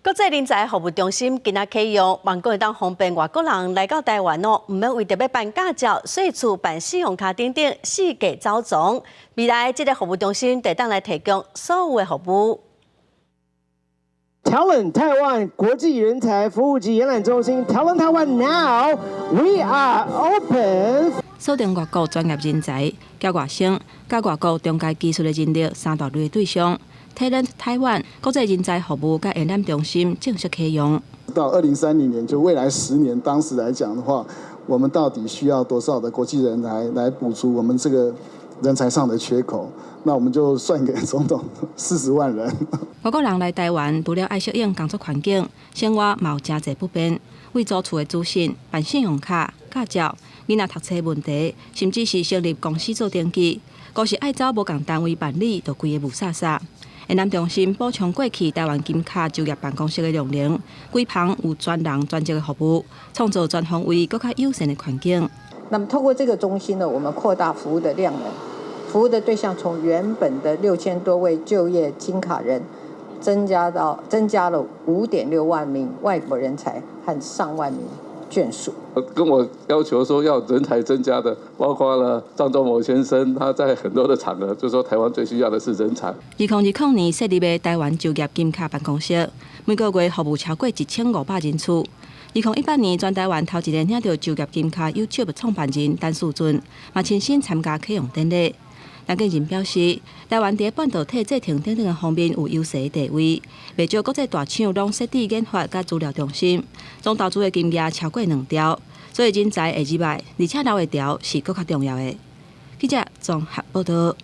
國際人才服務中心今仔啟用，望講會當方便外國人來到台灣哦，毋免為著欲辦駕照、稅厝、辦信用卡等等四界走傱。未來這个服務中心會當來提供所有的服務。 Talent Taiwan 國際人才服務及延覽中心，Talent Taiwan Now we are open。鎖定外國專業人才、佮外省、佮外國中階技術的人力三大類對象。Talent Taiwan 國際人才服務佮延覽中心正式啟用。到2030年，就未來10年，當時來講的話，我們到底需要多少的國際人才來補足我們這個人才上的缺口？那我們就算給總統40萬人。外國人來台灣，除了愛適應工作環境，生活嘛有誠濟不便。為租厝的資訊、辦信用卡、駕照、囡仔讀冊問題，甚至是成立公司做登記，閣是愛走無仝單位辦理，就規个霧煞煞。延覽中心補充過去台灣金卡就業辦公室的量能，規房有專人專職的服務，創造全方位閣較友善的環境。那麼透過這個中心呢，我們擴大服務的量能，服務的對象從原本的6000多位就業金卡人，增加了5.6萬名外國人才和上萬名眷屬。跟我要求說要人才增加的，包括了張忠謀先生，他在很多的場合就說台灣最需要的是人才。2020年設立的台灣就業金卡辦公室，每個月服務超過1500人次。2018年，全台灣頭一個領著就業金卡有照的創辦人陳士駿，嘛親身參加啟用典禮。陳建仁表示，台灣佇半導體製程等等的方面有優勢地位，袂少國際大廠攏設置研發佮資料中心，總投資的金額超過2兆，所以人才會入來，而且留會牢是閣較重要的。記者綜合報導。